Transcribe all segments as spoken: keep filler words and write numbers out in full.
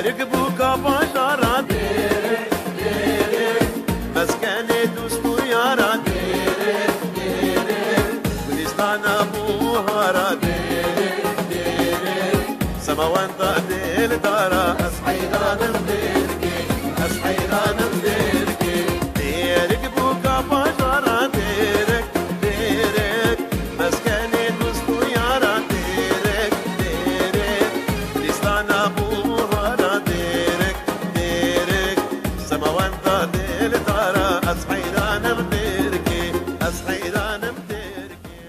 Rik bûka bajara dêrê, dêrê, meskenê dost û yara dêrê, dêrê, gulistana buhara dêrê, dêrê, semawenda dêldara, ez heyranim dêrkê, ez heyranim dêrkê. Dêrik bûka bajara dêrê, dêrê, meskenê dost û yara dêrê, dêrê, gulistana buhara dêrê, dêrê, semawenda dêldara, ez heyranim dêrkê, ez heyranim dêrkê.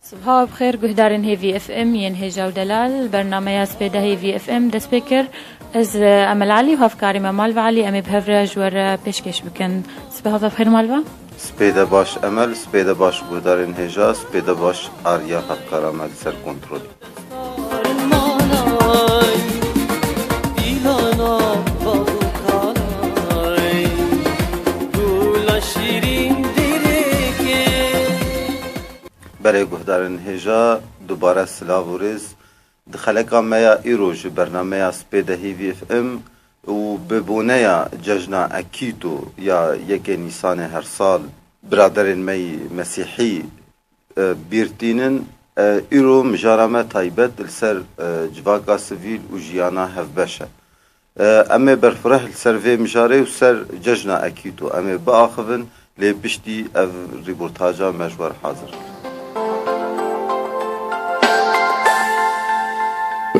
Sibaha bi xêr guhdarên Hêvî F M yên hêja û delal, bernameya Spêda Hêvî F M dest pê kir. Ez, e, Emel Elî û hevkarê me Malve Elî, em ê bi hev re ji we re pêşkêş bikin. Sibaha bi xêr Malve. Spêde baş Emel, spêde baş guhdarên hêja, spêde baş Arya hevkara me li ser kontrolê. Berê guhdarên hêja, dubare silav û rêz. Di xeleka me ya îro ji bernameya Spêde Hêvî F M û bi boneya cejna Ekîto ya yekê Nîsanê her sal biraderên me yî mesîhî, e, bîr tînin, e, îro mijara me taybet li ser, e, civaka sivîl û jiyana hevbeş e. E, em ê berfireh li ser vê mijarê û ser cejna Ekîto em ê biaxivin, lê piştî ev rîportaja me ji we re hazir.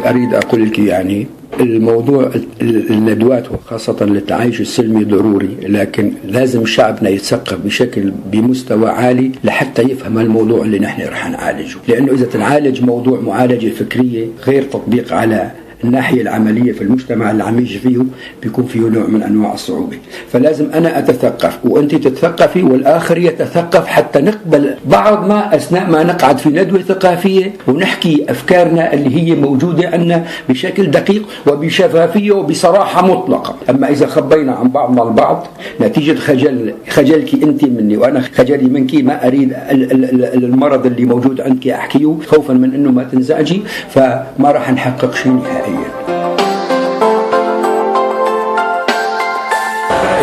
أريد أقول لك، يعني، الموضوع ال-، ال-، الندوات وخاصة للتعايش السلمي ضروري، لكن لازم شعبنا يتثقف بشكل بمستوى عالي لحتى يفهم الموضوع اللي نحن رح نعالجه، لأنه إذا تنعالج موضوع معالجة فكرية غير تطبيق على الناحية العملية في المجتمع اللي عم يجي فيه، بيكون فيه نوع من أنواع الصعوبة. فلازم أنا أتثقف وأنت تتثقفي والآخر يتثقف حتى نقبل بعضنا أثناء ما نقعد في ندوة ثقافية ونحكي أفكارنا اللي هي موجودة عنا بشكل دقيق وبشفافية وبصراحة مطلقة. أما إذا خبينا عن بعضنا البعض نتيجة خجل، خجلك أنت مني وأنا خجلي منك، ما أريد ال-، ال-، ال-، المرض اللي موجود عندك أحكيه خوفا من أنه ما تنزعجي، فما راح نحقق شيء نهائيا.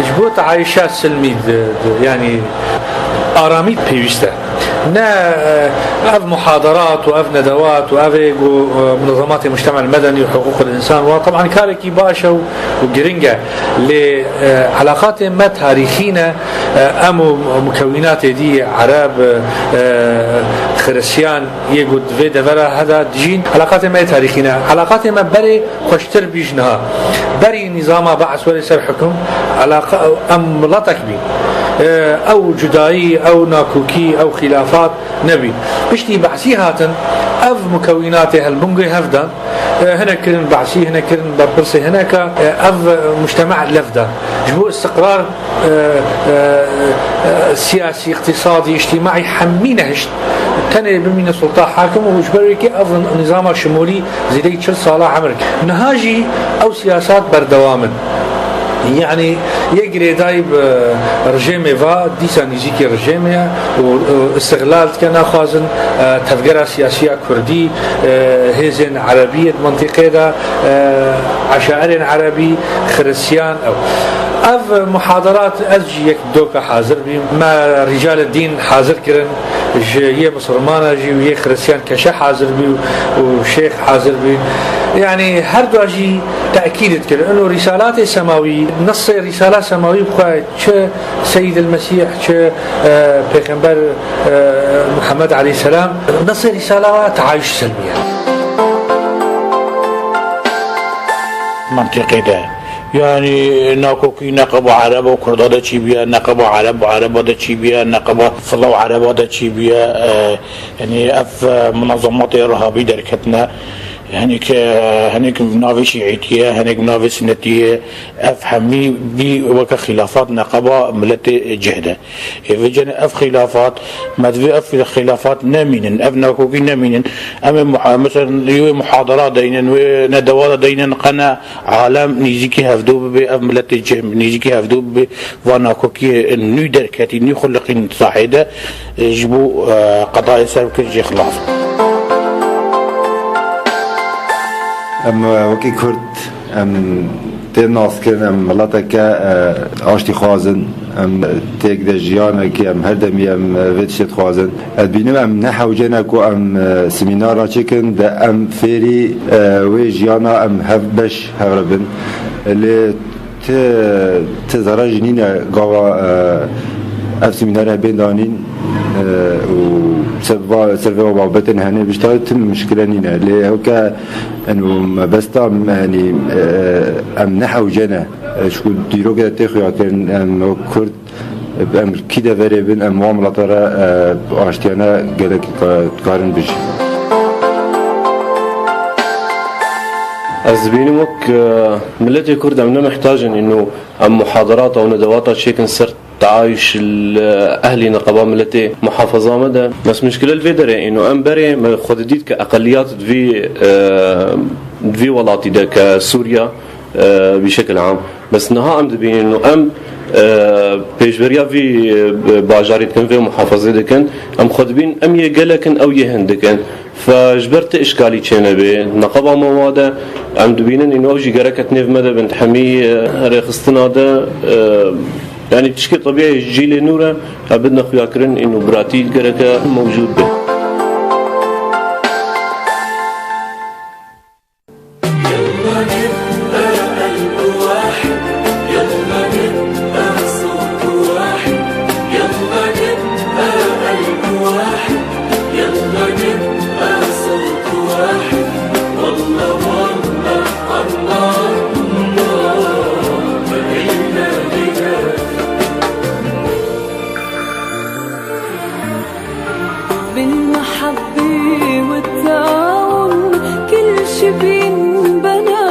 Ji bo teayişa silmî di, di, yanî aramî pêwîst e. Ne, e, ev muhadarat û ev nedewat û ev ê ku, e, munezematê mujtema medenî û hiqûqil însan wa, teban karekî baş e û, û giring e. Lê, e, elaqatê me tarîxî ne, e, em û mukewînatê dî ereb, e, xiristiyan, yê ku di vê devera heda dijîn, elaqatê me yê tarîxî ne. Elaqatê me berê xweştir bî ji niha. Berî nîzama Be'es werê ser hukum, elaqa, em miletek bîn. E, ew cudayî, ew nakokî, ew xîlafat nebîn. Piştî Be'sî hatin, ev mukewînatê helbingê hev dan. E, hinek kirin Be'sî, hinek kirin berpirsê hineka, e, ev mujtema lev dan. Ji bo istiqrar, e, e, e, siyasî, îqtîsadî, îctimaî hemî nehişt. Tenê bimîne sulta hakim û ji ber wê kê ev nîzama şimolî zêdeyî çil sala emir kir. Niha jî ew siyasat berdewam in. Yanî yê girêdayî bi rejêmê va, dîsa nîzîkî rejêmê ye û, û îstixlal dike, naxwazin, e, tevgera siyasî ya kurdî, e, hêzên erebî yê di mintîqê de, e, eşairên erebî, xiristiyan ew. Ev muhadarat ez jî yek doka hazir bîm. Me rîcalê dîn hazir kirin, ji yê misilmana jî û yê xiristiyan keşe hazir bî û, û şêx hazir bî. Yanî her dua jî tekîd dikirin. Ino rîsalatê semawî, nesê rîsala semawî bi xwe çi Seyîd el Mesîh, çi, e, Pêxember, e, Muhammed aleyhisselam, nesê rîsala teayuş selmî ye. Mintîqê de. Yanî nakokî neqeba Ereb û Kurda de çî bûye, neqeba Ereb û Ereba de çî bûye, neqeba Fila û Ereba de çî bûye, e, yanî ev, e, munazematê Irhabî derketine. Hinek, e, hinek navê Şîîtî ye, hinek navê Sinetî ye. Ev hemî bî weke xîlafat neqeba miletê cih de. Ê vê cenê ev xîlafat, me divê ev xîlafat nemînin, ev nakokî nemînin. Em ê muha-, mesela wê muhadara deynin, wê nedewa de deynin, qene alem nîzîkî hevdû bibe, ev miletê cem nîzîkî hevdû bibe, va nakokiyê nû derketî, nû xuliqîn sahê de, e, ji bo, e, qedayê ser bikin jê xilas. Em, e, wekî Kurd, em tê naskirin, em mileteke, e, aştî xwazin, em têk de jiyanekî, em her demî em, e, vê tiştê dixwazin. Ez dibînim em ne hewce ne ku em, e, semînara çêkin, de em fêrî, e, wê jiyana em hev beş hev re bin. Lê ti, ti zere jî nîne gava, e, ev semînare bên danîn, e, û ser va-, ser vê babetên henê bişta ti mişkile nîne. Lê hewke Eno mebesta, yanî, e, em ne hewce ne. E, çiku dîrokê de tê xuyakirin, em wek Kurd, em kî de verê bin, em wan milata re, e, aştiyane gelek ka-, karin bijîn. Ez dibînim wek, e, miletê Kurd em ne mihtac in, ino em muhadarata û nedewata çêkin ser taayuş li ehlî niqaba miletê muhafaza me de. Bes mişkile li vê derê ino em berê me xwe didît ke eqeliyat di vî, e, di vî welatî de ke Sûriya, e, bi şekil am. Bes niha em dibînin ino em, e, pêşberiya vî, e, bajarî dikin, vê muhafazê dikin. Em xwe dibînin em yê gelek in, ew yê hin dikin. Fe ji ber ti îşkalî çênebê, neqeba me wa de em dibînin, îno ew jî gerek et nêv me de bin, hemî, e, rêxistina de, e, yanî tişkê tebî ye, cîlê nû re, e, bidine xuyakirin, îno biratî gereke mewcûd be. بالمحبة والتعاون كل شي بينبنى،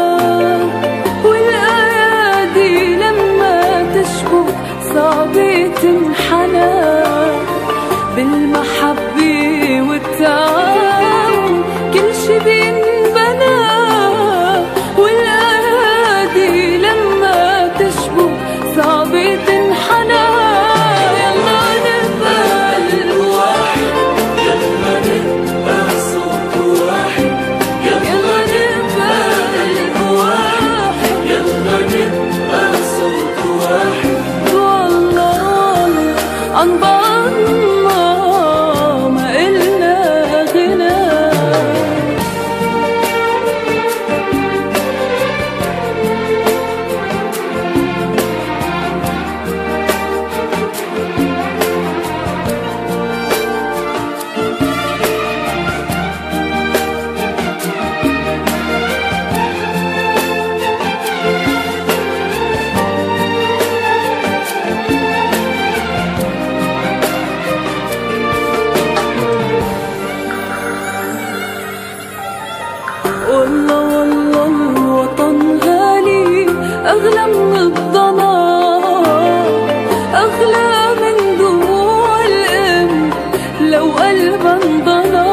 والأيادي لما تشبك صعبة تنحنى. بالمحبة والتعاون كل شي بينبنى، والأيادي لما تشبك صعبة تنحنى. يلا نبقى قلب واحد، يلا نبقى صوت واحد، يلا نبقى قلب واحد، يلا نبقى صوت واحد. والله عن بعضنا ما إلنا غنى. والله والله الوطن غالي أغلى من الضنا، أغلى من دموع الأم لو قلبا انضنى.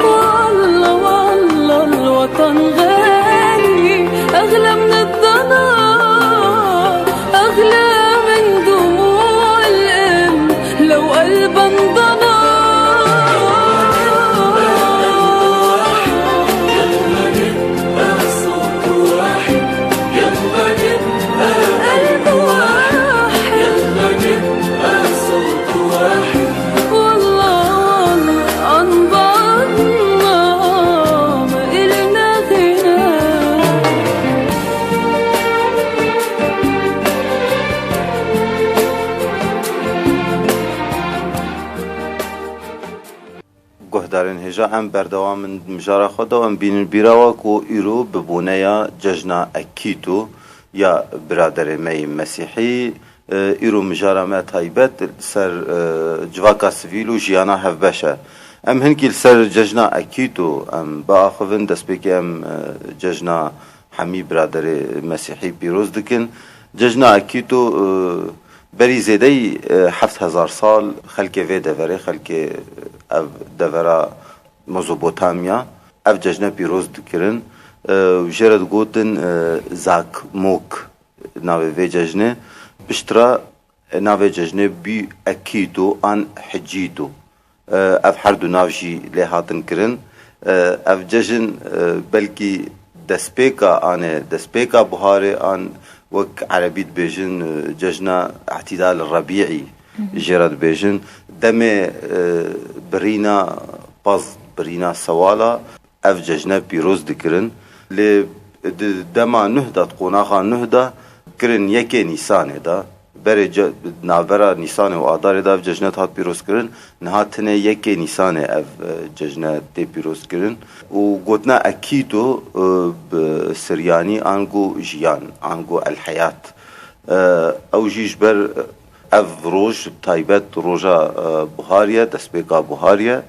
والله والله الوطن غالي أغلى من الضنا، أغلى من دموع الأم لو قلبا انضنى. والله عن بعضنا ما إلنا غنى. Guhdarên hêja, em berdewam in mijara xwe de û em bînin bîra we ku îro bi boneya cejna Ekîto ya biraderê me yê Mesîhî, e, îro mijara me taybet li ser, e, civaka sivîl û jiyana hevbeş e. Em hinkî li ser cejna Ekîto em biaxivin, destpêkê em, e, cejna hemî biraderê Mesîhî pîroz dikin. Cejna Ekîto, e, berî zêdeyî, e, heft hezar sal xelkê vê deverê, xelkê ev devera Mezopotamya, ev cejne pîroz dikirin. E, û jê re digotin, e, Zakmok navê vê cejnê. Piştre navê cejnê bû Ekîto an Hicîto. E, ev her du nav jî lê hatin kirin. E, ev cejin, e, belkî destpêka an e, destpêka buharê an wek erebî dibêjin, e, cejna Îtîdal Rebîî jê re dibêjin. Demê, e, birîna pez, birîna sewala ev cejne pîroz dikirin. Lê di dema nuh de, di qonaxa nuh de kirin yekê Nîsanê de. Berê ce-, navbera Nîsanê û Adarê de ev cejne dihat pîrozkirin. Niha tenê yekê Nîsanê ev, e, cejne tê pîrozkirin. Û gotina Akîto, e, bi Siryanî ango jiyan, ango el-heyat. E, ew jî ji ber ev roj bi taybet roja, e, buharî ye, destpêka buharî ye.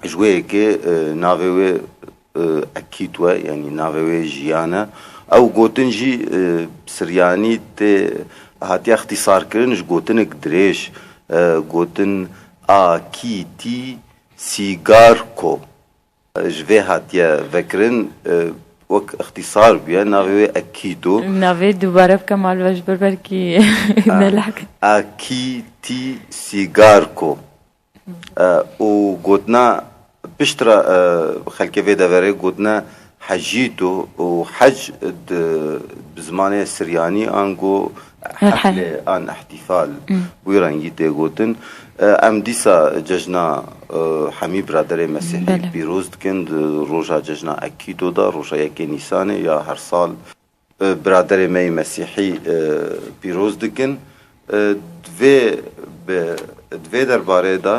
Ji wê yekê, e, navê wê, e, Ekîto ye, yanî navê wê jiyan e. Ew gotin jî, e, Siryanî tê hatiye îxtîsarkirin ji gotinek dirêj, e, gotin A K T Sîgarko. Ji vê hatiye vekirin, e, wek îxtîsar bûye, navê wê Ekîto. Navê dubare bike mal ve ji ber belkî A, nelak. A K T Sîgarko. E, û gotina piştre, e, xelkê vê deverê gotine hecîto û hec di, bi zimanê siryanî ango Merhele. Heflê an îhtîfal, Hmm. wî rengî tê gotin. E, em dîsa cejna, e, hemî biraderê Mesîhî Belê. pîroz dikin di roja cejna Ekîto de, roja yekê Nîsanê ya her sal. E, biraderê me yê Mesîhî, e, pîroz dikin. E, di vê, bi, di vê derbarê de,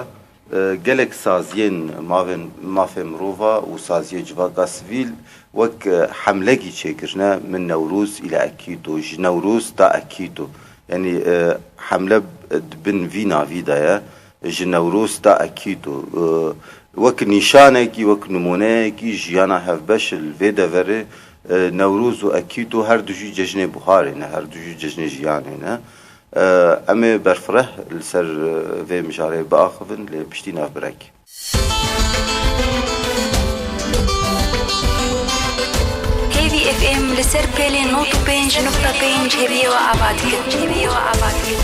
e, gelek saziyên mavên, mafê mirova û saziyê civaka sivîl wek, e, hemlekî çêkirine min Newroz île Ekîto, ji Newroz ta Ekîto. Yanî, e, hemle di bin vî navî de ye. Ji Newroz ta Ekîto, e, wek nîşanekî, wek nimûneyekî jiyana hevbeş li vê deverê, e, Newroz û Ekîto her du jî cejnê buharê ne, her du jî cejnê jiyanê ne. E, em ê berfireh li ser, e, vê mijarê biaxivin, lê piştî navbirek. Hêvî F M li ser pêlên nod û pênc nokta pênc hêviyê we ava dikin. Hêviyê we ava dikin.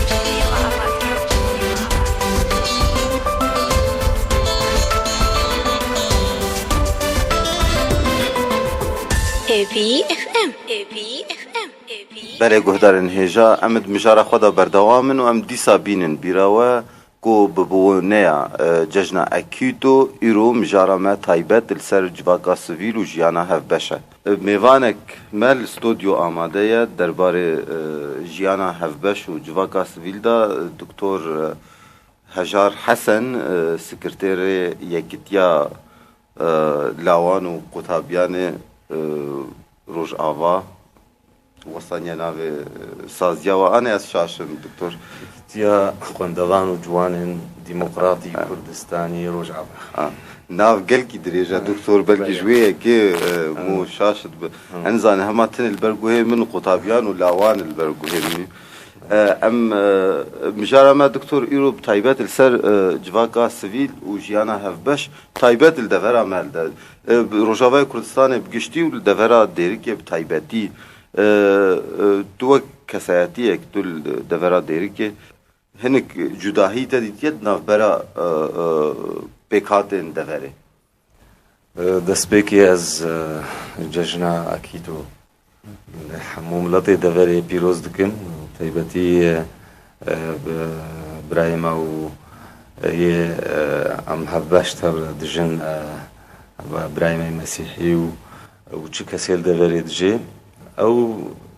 Hêvî F M. Hêvî F M. Hêvî. Belê guhdarên hêja, em di mijara xwe de berdewam in û em dîsa bînin bîra we ku bi boneya, e, cejna Ekîto, îro mijara me taybet li ser civaka sivîl û jiyana hevbeş e. E, mêvanek me li stûdyo amade ye, derbarê, e, jiyana hevbeş û civaka sivîl de, e, Doktor, e, Hejar Hesen, e, sekreterê Yekitiya, e, Lawan û Qutabiyanê, e, Rojava. Wesaniya navê, e, saziya we anê ez şaş im, doktor. Yekîtiya Xwendevan û Ciwanên Demokratî Ha. Kurdistanî Rojava. Ha. Nav gelkî dirêj e, Ha. doktor, belkî Belê. ji wê yekê, e, Ha. mo şaş dibe. Ha. Ez nizanim, hema tenê li ber guhê min Qutabiyan û Lawan li ber guhê min. E, em, e, mijara me, doktor, îro bi taybet li ser, e, civaka sivîl û jiyana hevbeş, taybet li devera me li de, e, bi Rojavayê Kurdistanê bi giştî û li devera Dêrikê bi taybetî, e, e, tu wek kesayetiyek, tu li devera Dêrikê hinek cudahî te dîtiye di navbera, e, e, pêkhatên deverê? E, destpêkê ez, e, cejna Akîto li hemû miletê deverê pîroz dikim. Taybetî, e, e, bi birayê me û, e, yê, e, em hevbeş tev dijin, e, bi birayê me yê Mesîhî û, û çi kesê li deverê dijê. Ew,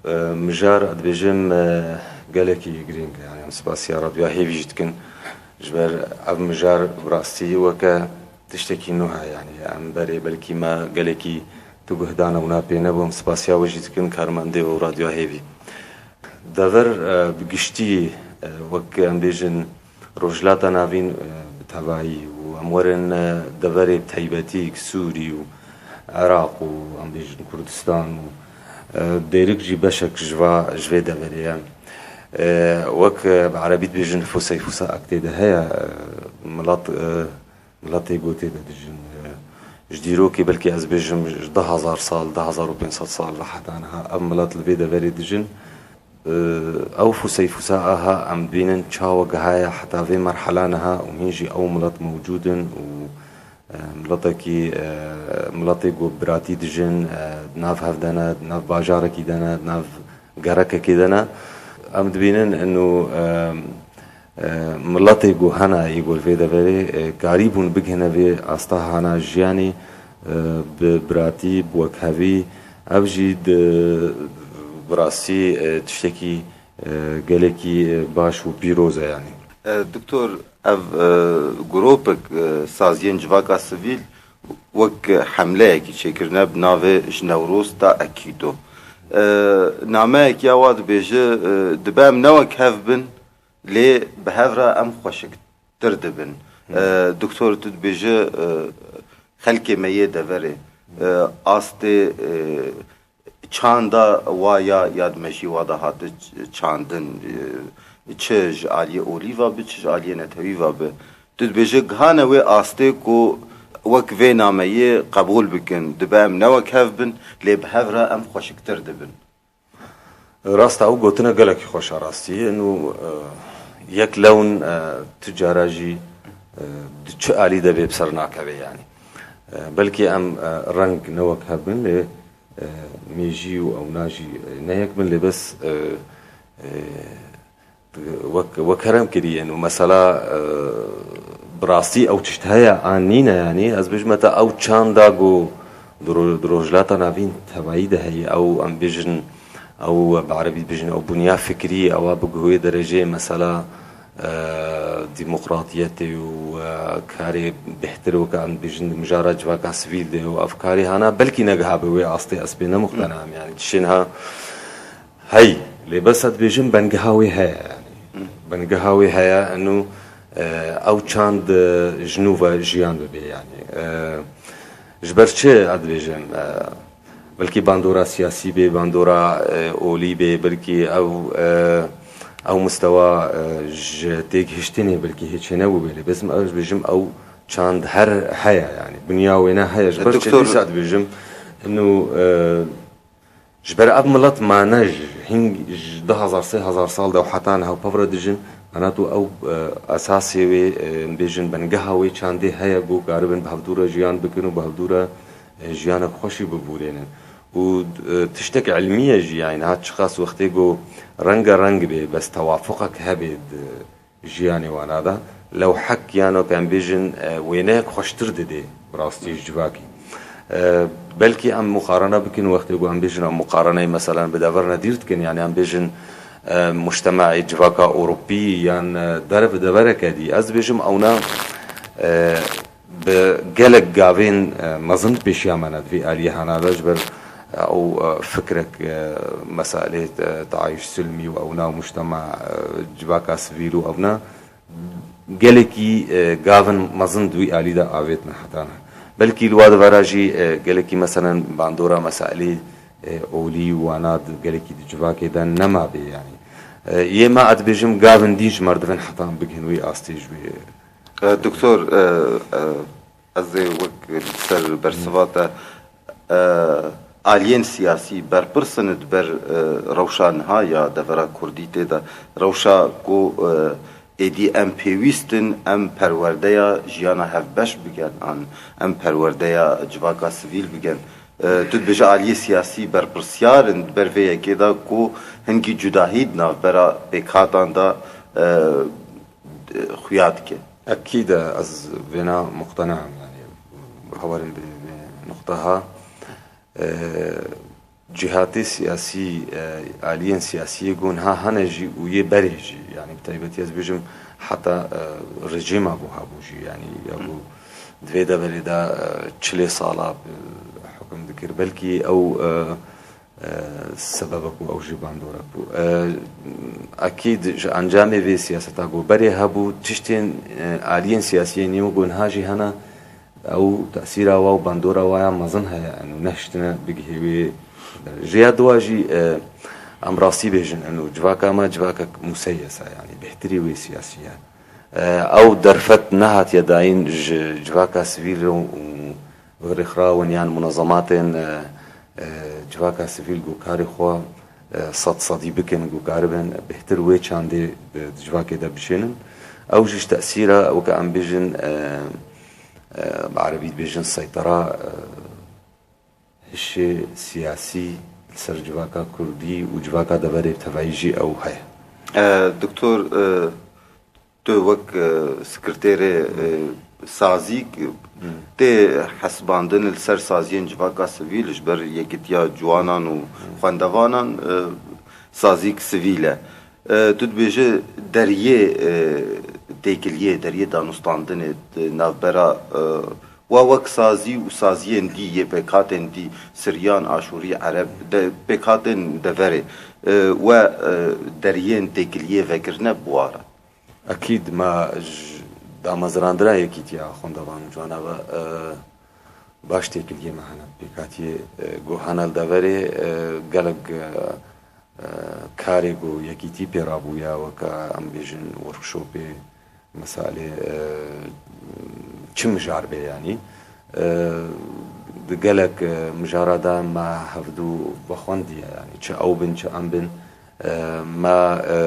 e, mijar, ez dibêjim, e, gelekî girîng e. Yani, em spasiya Radyoya Hêvî jî dikin. Ji ber ev mijar bi rastî weke tiştekî nû heye, yanî em berê belkî me gelekî tu guhdana wina pê nebû, em spasiya we jî dikin, karmendê û Radyoya Hêvî. Dever, e, bi giştî, e, wek em bêjin Rojhilata Navîn, e, bi tevayî û em werin, e, deverê bi taybetî Sûrî û Iraq û em bêjin Kurdistan û, e, Dêrik jî beşek ji va, ji vê deverê ye. E, wek, e, bi erebî dibêjin fuseyfusa ek tê de heye, e, milet, e, Miletê gotê de dijin. Ji dîrokê belkî ez bêjim ji du hezar sal, du hezar û pênc sed sal ve heta niha ev milet li vê deverê dijin. Ew fuseyfusa aha em dibînin çawa gihaye heta vê merhela niha û hîn jî ew milet mewcûd in û E, miletekî, e, miletê ku biratî dijin, e, di nav hev de ne, di nav bajarekî de ne, di nav gerekekê de ne. Em dibînin eno, e, e, miletê ku hene yê ku li vê deverê, e, karîbûn bigihine vê asta hana jiyanê, e, bi biratî, bi wekhevî, ev jî di, bi rastî, e, tiştekî, e, gelekî, e, baş û pîroz e yanî. E, Doktor, ev, e, gropek, e, saziyên civaka sivîl wek hemleyekî çêkirine bi navê Ji Newroz ta Ekîdo. E, nameyek ya wa dibêje, e, dibe em ne wek hev bin, lê bi hev re em xweşiktir dibin. E, Doktor, tu dibêje, e, xelkê me yê deverê, e, astê, e, çanda wa ya, ya di mejî wa de hate ç-, çandin, e, çi ji aliyê olî ve bi, çi ji aliyê netewî ve bi. Tu dibêje gihane wê astê ku wek vê nameyê qebûl bikin, dibe em ne wek hev bin, lê bi hev re em xweşiktir dibin. Rast e, ew gotina gelekî xweş e rastî. Eno, e, yek lewn, e, tu cara jî, e, di çi alî de bê bi ser nakeve yanî. E, belkî em, e, reng ne wek hev bin, lê, e, mêjî û ewna jî, e, ne yek bin, lê bes, e, e, wek, wek herem kirî, eno mesela, e, bi rastî ew tişt heye an nîne, yanî ez bêjime te ew çanda ku di ro-, di Rojhilata Navîn tevayî de heye, ew em bêjin, ew bi erebî dibêjin, ew bunya fikrî, ewa bi guhê dereceyê mesela, e, demokratiyetê û, e, karê bêhtir weke em dibêjin di mijara civaka sivîl de û ev karê hana belkî negiha bi wê astê, ez pê ne muqtena im, yanî tiştên ha hey, lê bes ez dibêjim bengiha wê heye, yanî. Bengiha wê heye, eno, e, ew çand, e, ji nû ve jiyan bibe, yanî. E, ji ber çi ez dibêjim, e, belkî bandora siyasî bê, bandora, e, olî bê, belkî ew, e, ew mustewa, e, ji têgihiştinê belkî hê çênebûbê, lê bes ez dibêjim ew çand her heye, yanî. Bunya wêne heye, ji ber çi Doktor dîsa dibêjim, eno, e, Ji ber ev milet mane ji hing-, ji du hezar, sê hezar sal de û heta niha û pevre dijin, mane tu ew, e, esasê wê, e, em bêjin bengeha wê çandê heye ku karibin bi hevdû re jiyan bikin û bi hevdû re, e, jiyanek xweşî bibûrênin. Û, e, tiştek ilmî ye jî, yanî niha çiqas wextê ku rengereng bê, bes tewafuqek hebe di jiyanê wana de, lewhek yan wek em bêjin, e, wêneyek xweştir didê bi rastî ji civakî. E, belkî em muqarene bikin, wextê ku em bêjin em muqareneyê meselen bi dever ne dîr dikin, yanî em bêjin, e, mujtemaê civaka Ewropî yan, e, derev devereke dî. Ez dibêjim ewna, e, bi gelek gavên, e, mezin pêşiya me ne di vî aliyê hana de, ji ber, e, ew, e, fikrek, e, meselê, e, teayuş silmî û ewna û mujtema, e, civaka sivîl û ewna gelekî, e, gavin mezin di wî alî de avêtine heta niha. Belkî li wa devera jî, e, gelekî meselen bandora meselê, e, olî û wana di gelekî di civakê de nema bê yanî. E, yê me ez dibêjim gavin dî ji merdivin heta em bighin wî astê ji wî. E, Doktor, e, e, ez ê wek li ser bersiva te, e, aliyên siyasî berpirs in di ber, e, rewşa niha ya devera kurdî tê de, rewşa ku, e, êdî em pêwîst in em perwerdeya jiyana hevbeş bikin an em perwerdeya civaka sivîl bikin. E, tu dibêje aliyê siyasî berpirsyar in di ber vê yekê de ku hingî cudahî di navbera pêkhatan de, e, xuya dike. Ekîd e, ez vêna muqtena im, yanî hewarin bi, bi nuqta ha. E, cihatê siyasî, e, aliyên siyasiyê gon ha hene jî û yê berê jî, yanî bi taybetî ez bêjim heta, e, rejîma ku hebû jî, yanî ya ku di vê deverê de, e, çilê sala, e, hukum dikir. Belkî ew, e, e, sebebek bû, ew jî bandorek bû. E, ekîd ji encamê vê siyaseta ku berê hebû, tiştên, e, aliyên siyasiyên nî wek niha jî hene, ew tesîra wa û bandora wa ya mezin heye, eno nehiştine bigihê wê. Ji ya dua jî, e, em rastî bêjin, eno civaka me civakek museyes e, yanî bêhtirî wê siyasî ye. E, ew derfet nehatiye dayîn ji civaka sivîl re û û rêkxirawin yan munezematên, e, e, civaka sivîl ku karê xwe, e, sed sedî bikin, ku karibin bêhtir wê çandê, e, di civakê de bişênin. Ew jî ji tesîra, weke em bêjin, e, e, bi erebî dibêjin seytera, e, hişê siyasî li ser civaka kurdî û civaka deverê bi tevayî jî ew heye. E, Doktor, e, tu wek, e, sekreterê, e, sazîk, e, tê hesibandin li ser saziyên civaka sivîl ji ber yekîtiya ciwanan û xwendevanan, e, sazîk sivîl e. E, tu dibêje deriyê, e, têkiliyê, deriyê danûstandinê, e, navbera, e, we wek sazî û saziyên dî yê pêkhatên dî, siryan, aşûrî, ereb, de, pêkhatên deverê, e, we, e, deriyên têkiliyê vekirine bi wara? Ekîd me ji damezrandina yekîtiya xwendevan û ciwana ve, e, baş têkiliyê me hene, pêkhatiyê, e, ku hene li deverê, e, gelek, e, e, karê ku yekîtî pê rabûya, weke em bêjin workshopê, meselê, e, çi mijar bê, yanî, e, di gelek, e, mijara de me hevdû vexwendiye, yanî çi ew bin, çi em bin, e, me, e,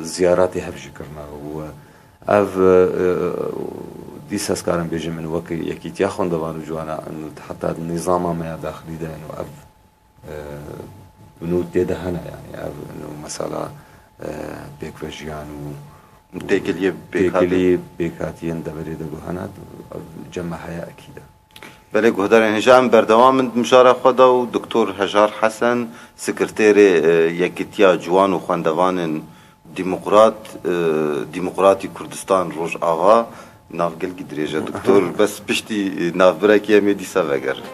ziyaretê hev jî kirine û ev, e, e, dîsa ez karim bêjim min wek yekîtiya xwendevan û ciwana, heta di nîzama me ya daxilî de, û ev, e, binû tê de hene, yanî ev, û mesela, e, pêkvejiyan û Têkiliyê pêkhatê. têkiliyê pêkhatiyên deverê de ku hene, ev cem me heye ekîd e. Belê guhdarên hêja, em berdewam in di mijara xwe de û Doktor Hejar Hesen, sekreterê, e, Yekîtiya Ciwan û Xwendevanên Demokrat, e, Demokratî Kurdistan Rojava, nav gelkî dirêj e. Doktor, bes piştî navbirekê em ê dîsa vegerin.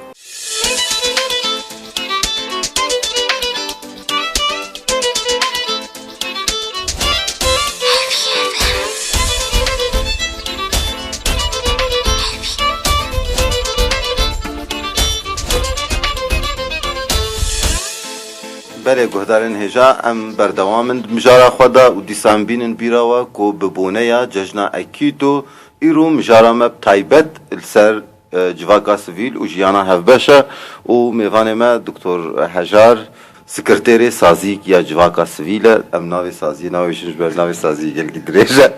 Belê guhdarên hêja, em berdewam in di mijara xwe de û dîsa em bînin bîra we ku bi boneya cejna Ekîto îro mijara me bi taybet li ser, e, civaka sivîl û jiyana hevbeş e û mêvanê me Doktor Hejar, sekreterê sazîk ya civaka sivîl e. Em navê saziyê navêjin ji ber navê saziyê gelkî dirêj e.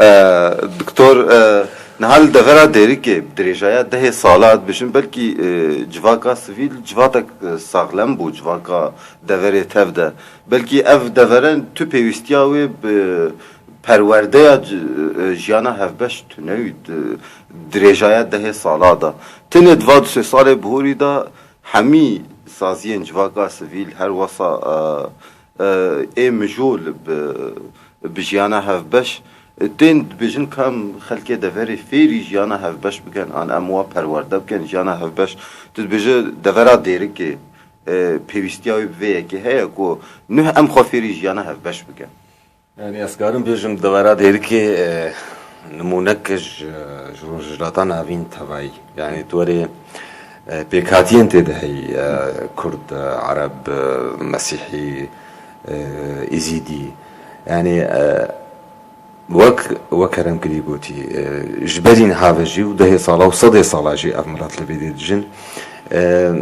E, Doktor, e, niha li devera Dêrikê bi dirêjaya dehê sala dibêjin, belkî, e, civaka sivîl civatek, e, saxlem bû, civaka deverê tev de. Belkî ev devere tu pêwîstiya wê bi perwerdeya ci-, e, jiyana hevbeş tune wî di dirêjaya dehê sala de. Tenê di va du sê salê bihorî de hemî saziyên civaka sivîl her wesa, e, e, ê mijûl bi, bi jiyana hevbeş, e, tên dibêjin ka em xelkê deverê fêrî jiyana hevbeş bikin, an em wa perwerde bikin, jiyana hevbeş. Tu dibêje devera Dêrikê, e, pêwîstiya wê bi vê yekê heye ku nuh em xwe fêrî jiyana hevbeş bikin. Yanî ez karim bêjim devera Dêrikê, e, nimûnek ji, ji Rojhilata Navîn tevayî. Yanî tu werê, e, pêkhatiyên tê de heyî, e, Kurd, e, Ereb, e, Mesîhî, e, Îzîdî. Yanî, e, wek, wek Kerem Kilî gotî, e, ji berî niha ve jî û dehê sala û sedê sala jî ev milet li vê dê dijin. E,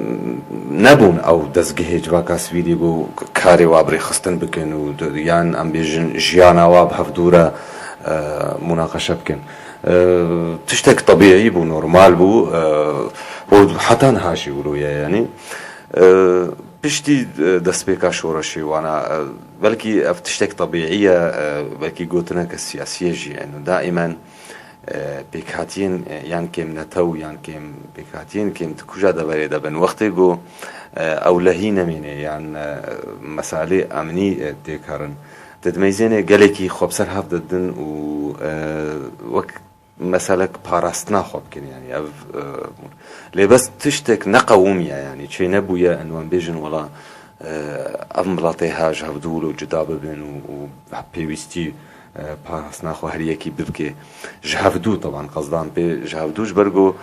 nebûn ew dezgehê civaka sivîlî ku karê wa bi rêxistin bikin û di-, yan em bêjin jiyana wa bi hevdû re, e, munaqeşe bikin. E, tiştek tebîî bû, normal bû, e, û heta niha jî wilo ye, yanî. E, piştî, e, destpêka şoreşê wana, e, belkî ev tiştek tebîî ye, e, belkî gotineke siyasî ye jî, yanî daîmen e, pêkhatiyên, e, yan kêm netew yan kêm pêkhatiyên kêm di kuja deverê de bin. Wextê ku, e, ewlehî nemîne yan, e, mesalê emnî, e, têk herin, tu dimeyzênê gelekî xwe bi ser hev didin û, e, wek meselek parastina xwe bikin, yanî ev, e, lê bes tiştek neqewimiye, yanî çê nebûye, em wan bêjin wela, e, ev miletê ha ji hevdû wilo cuda bibin û, û pêwîstî, e, parastina xwe her yekî bibike. Ji hevdû, teban qezdan pê ji hevdû ji ber ku,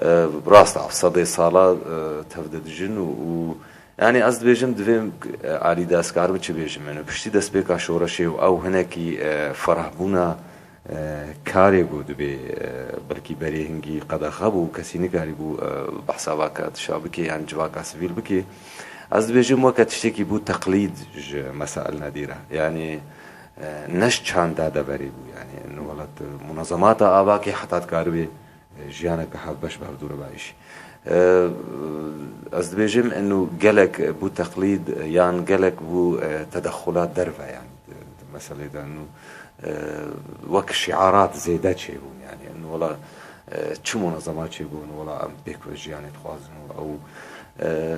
e, rast ev sedê sala, e, tev de dijin û, û, yanî ez dibêjim divê, e, alî de ez karim çi bêjim. Yanî piştî destpêka şoreşê û ew hinekî, e, ferahbûna, e, karê ku dibê, e, belkî berê hingî qedexe bû, kesî nikarîbû, e, behsa vaka tişa bike yan civaka sivîl bike. Ez dibêjim weke tiştekî bû teqlîd ji mesail nedî re. Yanî, e, ne ji çanda deverê bû. Yanî, welat, e, munezemata avakê heta dikaribê e, jiyaneke hevbeş bi hevdû re biayîşî. E, ez dibêjim, inu gelek bû teqlîd, e, yan gelek bû, e, tedexulat derve, yan, e, di meselê de, inu, e, wek şiarat zêde çêbûn, yani, inu wela, e, çi munezema çêbûn, wela em pêk ve jiyanê dixwazin û ew, e,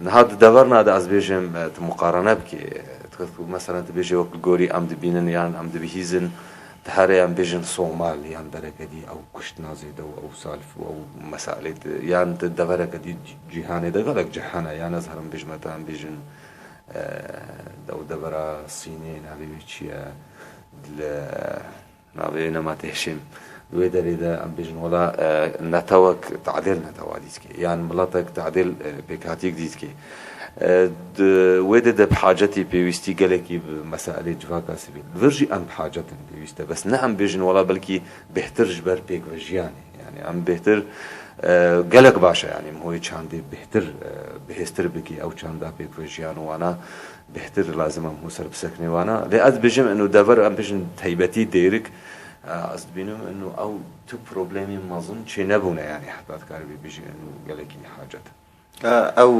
niha di deverna de ez bêjim, e, tu muqarene bikî, e, tu, tu, meselen tu bêjê wek li gorî em dibînin yan em dibihîzin, di herê em bêjin Somal yan dereke dî ew kuştina zêde û ew salif û ew meselê di, yan di devereke dî cîhanê de gelek cih hene, yan ez herim bêjime te em bêjin, e, ew devera Sînê navê wî çi ye? Li navê wê nema têşêm. Wê derê de em bêjin wela, e, netewek tadêl netewa dîtike, yan miletek tadêl, e, pêkhatiyek dîtike. E, di, wê de de bi hacetî pêwîstî gelekî bi meselê civaka sivîl. Li vir jî em bi hacet in pêwîste. Bes ne em bêjin wela belkî bêhtir ji ber pêk ve jiyanê. Yani em bêhtir, e, gelek baş e, yani em hoyê çandê bêhtir, e, bihêztir bikî ew çanda pêk ve jiyan û wana bêhtir lazim em hû ser biseknê wana. Lê ez dibêjim inu dever em bêjin teybetî dêrik, e, ez dibînim inu ew tu problemê mezin çê nebûne, yani heta dikaribî bêjî inu gelekî hacet. E, ew,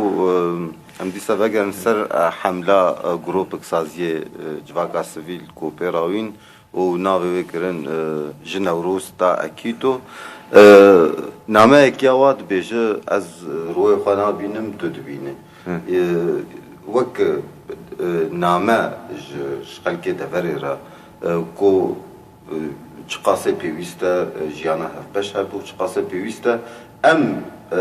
e, em dîsa vegerin ser, e, hemla, e, grûpek saziyê, e, civaka sivîl ku pê rawîn û navê wê kirin, e, ji Newroz ta Ekîto. E, nameyek ya wa dibêje, ez, e, rûyê xwe nabînim, tu dibînî. Hı. E, wek, e, name ji, ji xelkê deverê re, e, ku, e, çiqasê pêwîst e, e, jiyana hevbeş hebû, çiqasê pêwîst e em, e,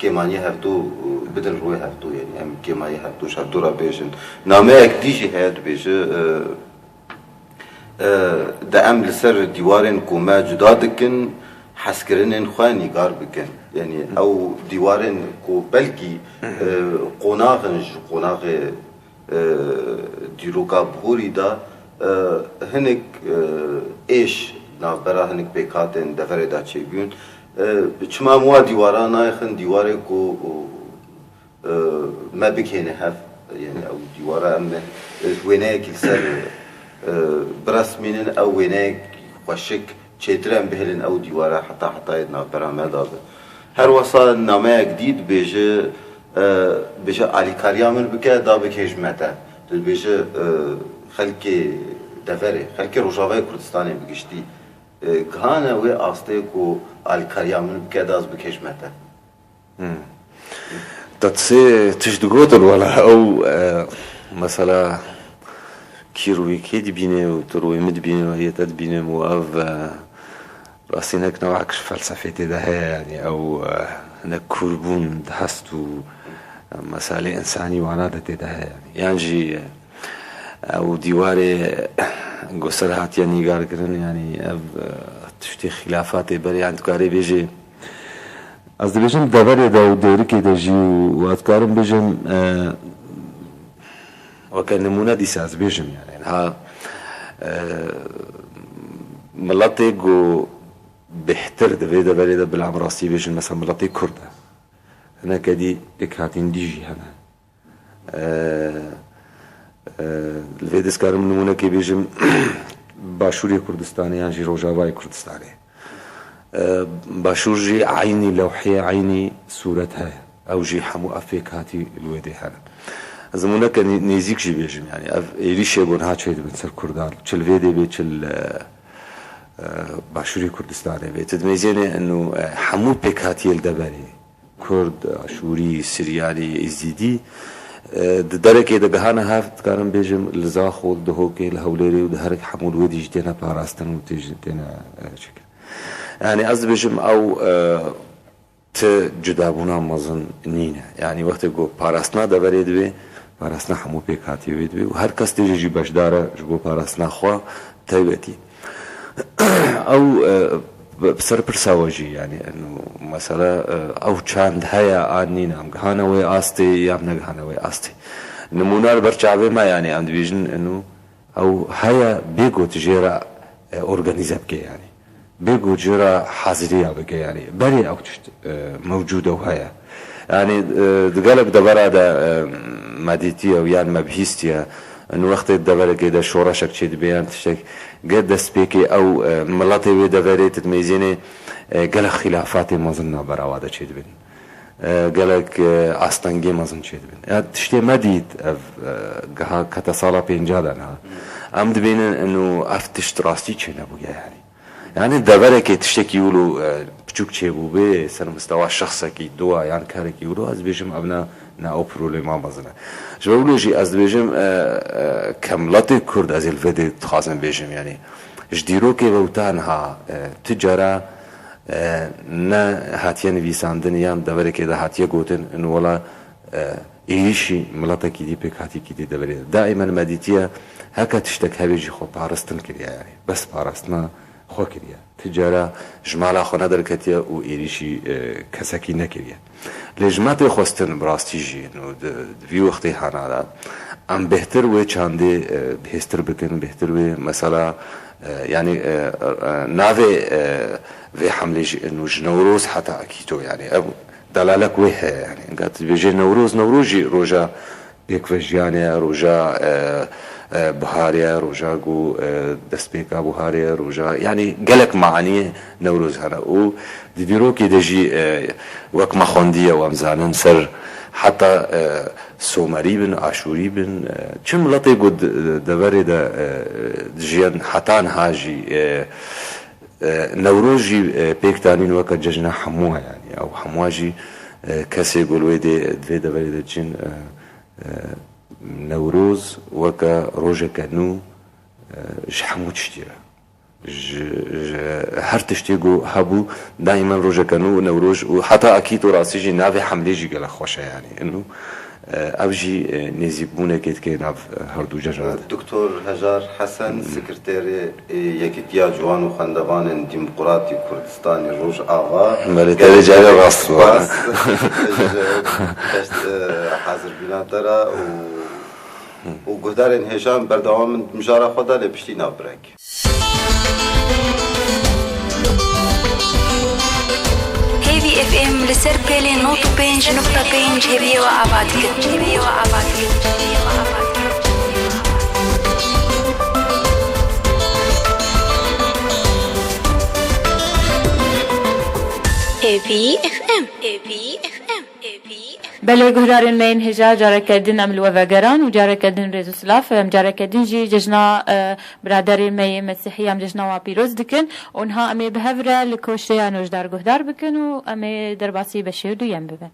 kêmaniyê hevdû, e, bidin rûyê hevdû, yani em kêmaniyê hevdû ji hevdû re bêjin. Nameyek dî jî heye dibêje, e, e, de em li ser dîwarên ku me cuda dikin, hezkirinên xwe nîgar bikin. Yani ew dîwarên ku belkî, e, qonax in ji qonaxê, e, dîroka bihorî de, e, hinek, e, êş navbera hinek pêkhatên deverê de çêbûn. E, çima em wa dîwara nayêxin, dîwarê ku, e, me bikêne hev, yani ew dîwara em, e, wêneyekî li ser, e, biresmînin, ew wêneyek xweşik, çêtir em bihêlin ew dîwara heta hetayê di navbera me de be. Her wesa nameyek dî dibêje, e, dibêje alîkariya min bike, da bikêj me te. Tu dibêje, e, xelkê deverê, xelkê Rojavayê Kurdistanê bi giştî, e, gihane wê astê ku alîkariya min bike, da ez bikêj me te. Hmm. Te tiştê tişt digotin, wela ew, e, mesela kî rûyê kê dibîne û tu rûyê min dibîne û yê te dibîne û ev, e, rastî nek newek ji felsefê tê de heye, yani ew, e, hinek kûrbûn di hest û, e, meselê însanî wana de tê de heye, yani. Yan jî, e, ew dîwarê ku ser hatiye nîgarkirin, yani ev, e, tiştê xîlafatê berê, yani tu karê bêjê, ez dibêjim deverê de û dêrikê de jî û ez dikarim bêjim, e, weke nimûne dîsa ez bêjim, yani niha, e, miletê ku bêhtir di vê deverê de bila em rastî bêjin, mesela miletê Kurd e. Hineke dî pêkhatîn dî jî hene. E, e, li vê dizkarim nimûnekê bêjim, Başûrê Kurdistanê yan jî Rojavayê Kurdistanê. E, Başûr jî eynî lewhê, eynî sûret heye. Ew jî hemû ev pêkhatî li wê dê hene. Ez nimûneke nê-, nêzîk jî bêjim, yani ev êrîşê ku niha çêdibin ser Kurdan, çi li vê dê bê, çi li, e, e, Başûrê Kurdistanê bê. Tu dimêzênê inu, e, hemû pêkhatiyê li deverê. Kurd, Aşûrî, Siryanî, Êzîdî, e, di derekê de gihane hev, dikarim bêjim, li Zaxo, li Dihokê, li Hewlêrê û di herek hemû li wê dî jî têne parastin û tê jî têne, e, çêkirin. Yani ez dibêjim ew, e, ti cudabûna mezin nîne. Yani wextê ku parastina deverê dibe, parastina hemû pêkhatiyê wê dibe û her kes tê jî jî beşdar e ji bo parastina xwe taybetî. Ew, e, bi, bi ser pirsa we jî, yani, eno, mesela, e, ew çand heye an nîne, em gihane wê astê, ya em negihane wê astê. Nimûna li ber çavê me, yani, em dibêjin, eno, ew heye bê ku tu jê re, e, organîze bike, yani. Bê ku jê re haziriya bike, yani. Berê ew tişt, e, mewcûd ew heye. Yani, e, di gelek devera de, e, me dîtiye û yan me bihîstiye. Û wextê deverekê de şoreşek çêdibe yan tiştek, ge destpêkê ew, e, miletê wê deverê tu dimeyzênê, E, gelek xîlafatê mezin navbera wa de çêdibin. E, gelek, e, astengê mezin çêdibin. Ya tiştê me dît ev, e, geha kete sala pênca de niha. Em dibînin inu ev tişt rastî çênebûye yanî. Yani deverekê tiştekî wilo, e, piçûk çêbûbê ser mistewa şexsekî, dua yan karekî wilo, ez dibêjim ev ne, ne ew problema mezin e. Ji ber wilo jî ez dibêjim, e, e, ke miletê Kurd, ez ê li vê dê dixwazim bêjim, yani ji dîrokê ve û ta niha, e, tu cara, e, ne hatiye nivîsandin yan deverekê de hatiye gotin, in wela, e, êrîşî miletekî dî pêk hatî kî dî deverê de. Daîmen me dîtiye heke tiştek hebe jî xwe parastin kiriye, yani bes parastina xwe kiriye. Ti cara ji mala xwe nederketiye û êrîşî, e, kesekî nekiriye. Lê ji me tê xwestin bi rastî jî, û di, di vî wextê hana de em bêhtir wê çandê, e, bihêztir bikin, bêhtir wê mesela, e, yanî, e, e, navê, e, vê hemlê jî û ji Newroz heta Akîto, yanî ev delalek wê heye, yanî inga tu dibêjê Newroz, Newroz jî roja pêkvejiyanê ye, roja, e, e, buharê ye, roja ku, e, destpêka buharê ye, roja, yanî gelek maniyê Newroz hene. Û di dîrokê de jî, e, wek me xwendiye û em zanin ser heta, e, Somerî bin, Aşûrî bin, e, çi miletê ku di, deverê de, e, dijiyan heta niha jî, e, e, Newroz jî, e, pêk danîn weke cejna hemû, yanî ew hemû jî, e, kesê ku li wê dê, di vê deverê de çin, e, e, Newroz weke rojeke nû, e, ji hemû tiştî re. Ji, ji her tiştê ku hebû, daîmen rojeke nû, Newroz û heta Akîto rastî jî navê hemlê jî gelek xweş e, yanî. Ino, e, ev jî, e, nêzîkbûnekê dike nav, e, her du cejna de. Doktor Hejar Hesen, sekreterê, e, Yekîtiya Ciwan û Xwendevanên Demokratî Kurdistanê Rojava. Belê, te vê carê rast bû. Spas ji, e, hazir bîna te re û, û guhdarên hêja em berdewam in di mijara xwe de, lê piştî navbirek. Hêvî F M li ser pêlê nod û pênc nokta pênc hêviyê we ava dikin. Hêviyê we ava dikin. Hêvî F M. Hêvî F M. Hêvî F M. Belê, guhdarên me yên hêja, careke din em li we vegeran û careke din rêz û silav. Em careke din jî cejna, e, biraderê me yê Mesîhî em cejna wan pîroz dikin û niha em ê bi hev re li koşeya nojdar guhdar bikin û em ê derbasî beşê duyem bibin.